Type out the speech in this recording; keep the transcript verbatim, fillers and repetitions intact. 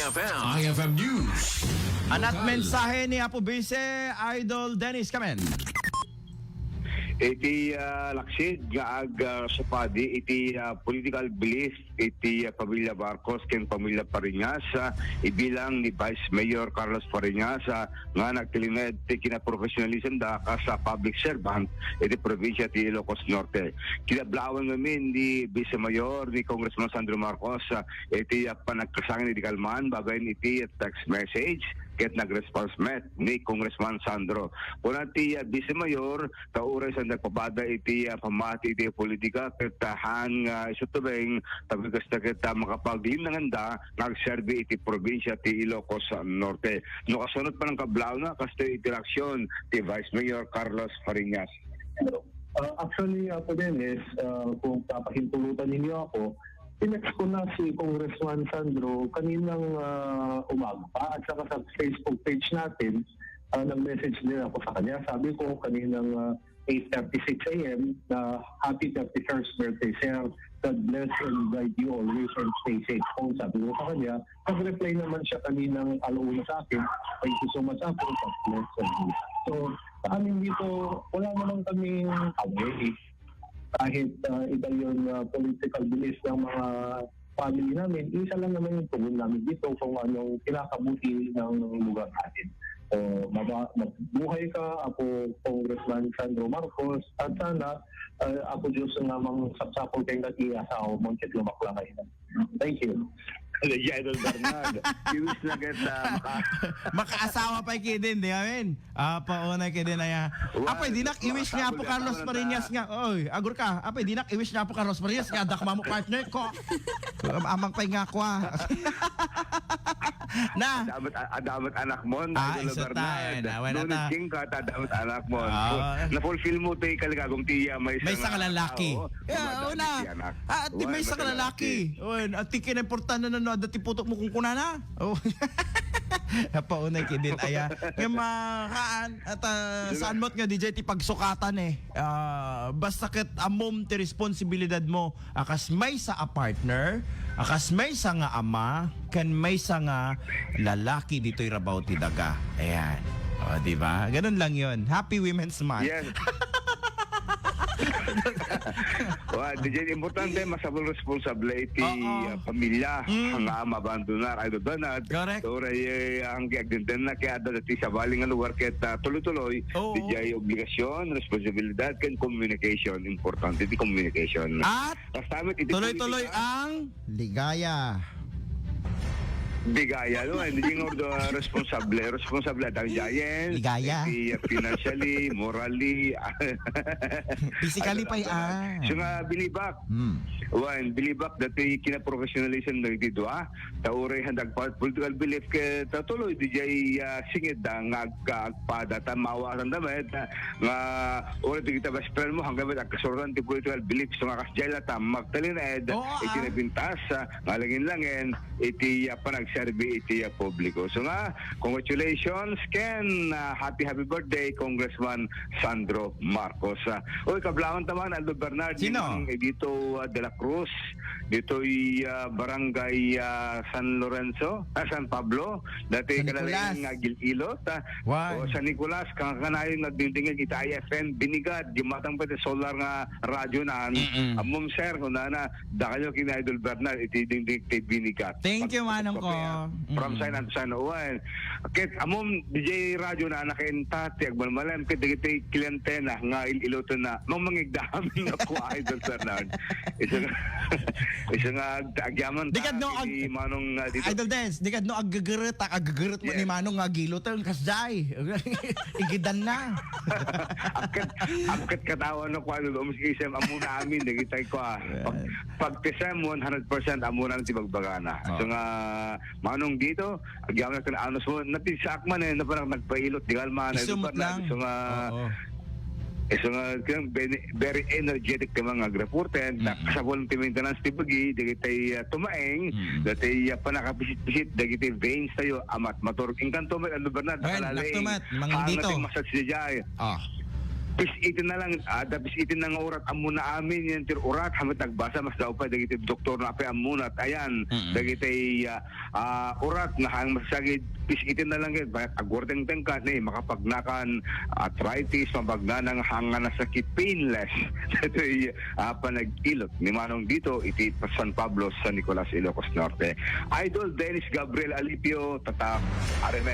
F M. I F M News. Anat Lokal. Mensahe ni Apo Vice, Idol Dennis Kamen. Iti, ah, laksid nga ag-, ah, supadi iti, ah, political belief iti, ah, pamilya Marcos ken pamilya Fariñas, ah, ibilang ni Vice Mayor Carlos Fariñas, ah, nga nagtalinaed ti kinaprofessionalism da kas, ah, public servant iti probinsya ti Ilocos Norte. Kinablawan ngamin ni Vice Mayor ni Congressman Sandro Marcos, ah, iti, ah, panagkasangin iti kalman babaen iti text message ket nag-response met ni Congressman Sandro. Kuna ti, ah, Vice Mayor, ta uray saan nagpapada iti, ah, pamati iti politika ket, ah, haan nga isu tubeng, tapno kasta ket, ah, makapaglinnangan da nga agserbi iti probinsya ti Ilocos Norte. No kasunod pa ng kablawna, kastoy iti reaksyon ti Vice Mayor Carlos Fariñas. Ah, actually, Apo Dennis, ah, kung papahintulutan ninyo ako, tinext ko na si Congressman Sandro kaninang, ah, umaga pa at saka sa Facebook page natin, ah, nag-message din ako sa kanya. Sabi ko kaninang, ah, eight thirty-six a m na happy thirty-first birthday, sir. God bless and guide you always and stay safe. Kung sabi ko sa kanya, nag-reply naman siya kaninang alauna sa akin, "Thank you so much, Apo. God bless and you." So, sa amin dito, wala naman kaming away. Kahit, ah, iba yung, ah, political belief ng mga family namin, isa lang naman yung tugon namin dito kung anong kinakabuti ng lugar natin. So, maba-, mabuhay ka, Apo Congressman Sandro Marcos, at sana, ah, Apo Diyos ang namang sapsapol kayong nag-iasa o mangkit lumakla kayo. Thank you. Idol Bernard, iwis na kita maka- Makaasawa pa ikidin, di ba, men? Ah, paunay kidin aya. Wa, Apay, dinak, iwis nga Apo Carlos Marias nga. Oy, agur ka. Apay, dinak, iwis nga Apo Carlos Marias nga. Dakma mo partner ko. Amang pay nga kwa. Na. Adamat, adamat anak mo, na Ah, Idol isa Bernard. tayo, na, wala Ngunit ta. king ka, adamat anak mo. Ah. Na-fulfill mo, te, kaligagong tiya, may May isang, isang ah, lalaki. oo. Yeah, Madali una. ti anak. Ah, at Wala, may isang madali lalaki. ti. Wen, at ti kinimportante na, no, dati putok mo kung kunana. Oh. Napaunay ki din, aya. Nga makaan, at, ah, Sino saan na? mo't nga, D J, ti pagsukatan, eh. Ah, basta ket amom ti responsibilidad mo. Akas maysa a partner, akas maysa nga ama, ken maysa nga lalaki ditoy rabaw ti daga. Ayan. O, di ba? Ganun lang yun. Happy Women's Month. Yes. Wa, di jay importante, masapul responsable iti, Oo. ah, pamilya, Mm. nga mabandonar, Idol Bernard. Correct. So, uray, eh, ang agdenden na kaya adda ti sabali nga lugar ket, ah, tuloy-tuloy, Oo. di jay obligasyon, responsibilidad, ken communication. Importante ti communication. At Basta met iti tuloy-tuloy politika. ang Ligaya. Ligaya, no? Hindi yung ordo, ah, responsable. Responsable at ang giant. Ligaya. Hindi, ah, financially, morally. Physically Ano, pa, ano, ah. So nga, bilibak. Hmm. Wan, bilibak, dati kinaprofessionalism na iti dua. Ta uray handag pa political belief ket ta tuloy, di jay, ah, singit da nga agka-, agpada, ta mawa, sanda met, ah, nga, uray ti kita best friend mo, hanggang met agkasurotan ti political belief. So nga, kas jay la ta, magtalinaed, Oo, iti ah. nabintas, ah, nga langin-langin, iti, ah, panagserbi iti, ah, publiko. So nga, congratulations, Ken. Ah, happy, happy birthday, Congressman Sandro Marcos. Ah, oy, kablawan taman, Aldo Bernard, Sino? Ninang, eh, dito, ah, De La Cruz, dito'y, ah, barangay, ah, San Lorenzo, ah, San Pablo, dati San Nicolas. Kanalayan nga Gil-ilot, ah, Wan. O San Nicolas, kangkanayon nga dingdingig ita I F N, binigad, gimatang pa ti solar nga radyo naan, Mm-mm. Amom, sir, kunana, Dakayo ken Idol Bernard, iti dingding ti binigat. Thank you, Manong ko. Pagpapapea. From Mm. San Antonio, Juan. Ket amom, D J radyo na nakainta, ti agmalmalem, ket dagiti kliente na, nga il-iloten na, mangmangigda amin nga kua, Idol Bernard. Isu nga, isu nga, ag-, agyaman ta, Di kadno ag-, Manong, ah, dito. Idol Des, di kadno aggegeret, ah, aggegeret mo ni Yes. Manong nga giloten, kasjay. Igidan na. Agkat, agkat katawa na kua, Idol, umus isem, amuna amin, dagitay kua. Pag, Yes. Pag T S M, one hundred percent amo na ti bagbagana. Oh. So nga, Manong dito, agyamanak ken anos mo, napisak man eh, napanak nagpailot, di kalma na, Isu met lang. So nga, Oo. eh, so nga, kaya very, very energetic ka mga reporter, na Mm-mm. kasabol ti maintenance ti bagi, dagitay, ah, tumaeng, Mm-mm. dagitay, ah, panakapisit-pisit, dagitay veins tayo, amat maturog. Inkanto met, ano, Bernard, Well, nakalali. Nakto met, mang Hanga dito. Ti massage ni Jai. Ah. Pis-iten na lang, ah, da pis-iten na nga urat, ammona amin yan ti urat, hamet nagbasa, mas daw pa dagiti doktor na apay ammona, ayan, Mm-mm. dagiti, ah, ah, urat, nga hang masagid, pis-iten na lang yan, ba-, agwardeng tengka, ni, makapagnakan, arthritis, mabagnanang hanga nasakit, painless. Ito'y, ah, panag-ilot ni Manong dito, iti San Pablo, San Nicolas, Ilocos Norte. Idol Dennis Gabriel Alipio, Tatak, Aremen.